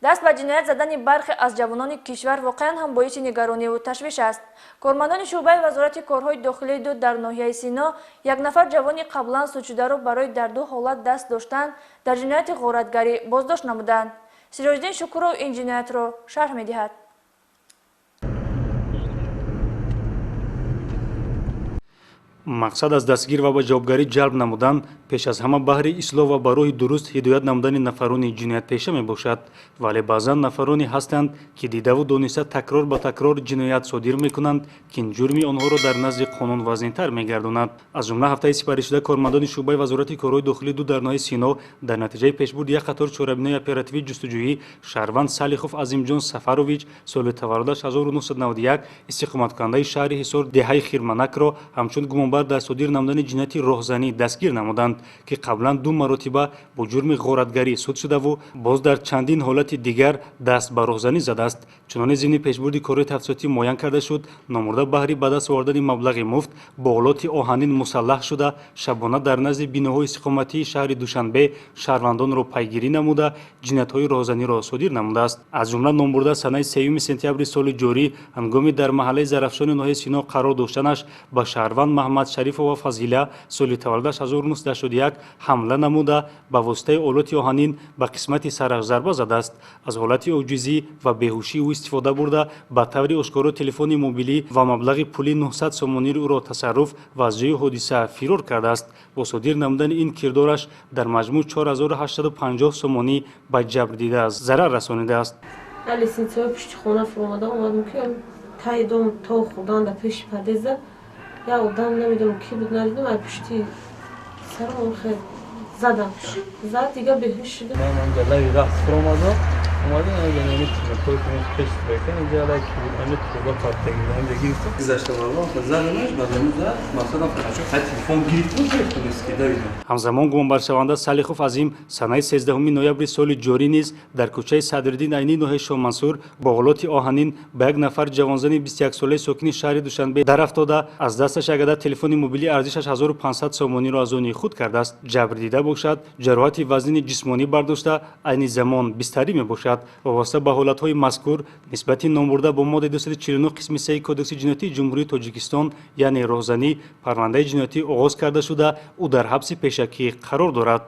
Даст ба ҷиноят задани бархе аз ҷавонони кишвар воқеан ҳам боиси нигарониву ташвиш аст. Кормандони шӯъбаи Вазорати корҳои дохилии ду дар ноҳияи Сино як нафар ҷавони қаблан судшударо барои дар ду ҳолат даст доштан дар ҷинояти ғоратгарӣ боздошт намуданд. Сироҷиддин Шукуров ин ҷиноятро шарҳ медиҳад. Мақсад аз дастгир ва ба ҷавобгарӣ ҷалб намудан пеш аз ҳама баҳри ислоҳ ва ба роҳи дуруст ҳидоят намудани нафарони ҷиноятпеша мебошад. Вале баъзан нафароне ҳастанд, ки дидаву дониста такрор ба такрор ҷиноят содир мекунанд, ки ин ҷурми онҳоро дар назди қонун вазнинтар мегардонад. Аз ҷумла ҳафтаи сипаришуда кормандони шӯъбаи Вазорати корҳои дохилӣ ду дар ноҳияи Сино дар натиҷаи пешбурди як қатор чорабиниҳои оперативӣ ҷустуҷӯӣ шаҳрванд Салихов Азимҷон Сафарович, соли таваллудаш 1991, истиқоматкунандаи шаҳри Ҳисор, деҳаи Хирманакро ҳамчун гумонбар дар содир намудани ҷинояти роҳзанӣ дастгир намуданд, ки қаблан ду маротиба бо ҷурми ғоратгарӣ суд шудаву боз дар чандин ҳолати дигар даст ба роҳзанӣ задааст. Чуноне зимни пешбурди корҳои тафтишотӣ муайян карда шуд, номурда баҳри ба даст овардани маблағи муфт бо олоти оҳанин мусаллаҳ шуда, шабона дар назди биноҳои истиқоматии шаҳри Душанбе шаҳрвандонро пайгирӣ намуда, ҷиноятҳои роҳзаниро содир намудааст. Аз ҷумла номбурда санаи 3 сентябри соли ҷорӣ ҳангоми дар маҳаллаи Зарафшони ноҳияи Сино қарор доштанаш ба шаҳрванд Маҳмад Шарифова Фазила, соли таваллудаш 1981, ҳамла намуда, ба воситаи олоти оҳанин ба қисмати сараш зарба задааст. Аз ҳолати оҷизӣ ва беҳушии ӯ истифода бурда, ба таври ошкоро телефони мобилӣ ва маблағи пули 900 сомониро ӯро тасарруф ва аз ҷои ҳодиса фирор кардааст. Бо содир намудани ин кирдораш дар маҷмӯъ 4850 сомонӣ ба ҷабрдида зарар расонидааст. Лестницаҳои пушти хона фуромада омадам, ки таи дом то хӯрдан дар пеши подъезда як одам, намедонам ки буд, надидам, ай пушти сарам хел задам, зад, дига беҳуш шудам. Ман ҷалави раҳс фуромадам, омадам, ами тимакои пеш трека инҷа ки буд, ами труба партагӣ ҳамҷа гирифтам, гузашта бардам, задамаш, баъдами зад, мақсадам хай телефон гирифтам, телефон ки давидам. Ҳамзамон гумонбаршаванда Салихов Азим санаи 13 ноябри соли ҷорӣ низ дар кӯчаи Садриддин Айнӣ ноҳияи Шоҳмансур бо олоти оҳанин ба як нафар ҷавонзани 21-солаи сокини шаҳри Душанбе дарафтода, аз дасташ як адад телефони мобилии арзишаш 1500 сомониро аз они худ кардааст. Ҷабрдида бошад, ҷароҳати вазнини ҷисмонӣ бардошта, айни замон бистарӣ мебошад. Вобаста ба ҳолатҳои мазкур нисбати номбурда бо моддаи 249 қисми 3 Кодекси ҷиноятии Ҷумҳурии Тоҷикистон, яъне роҳзанӣ, парвандаи ҷиноятӣ оғоз карда шуда, ӯ дар ҳабси пешакӣ қарор дорад.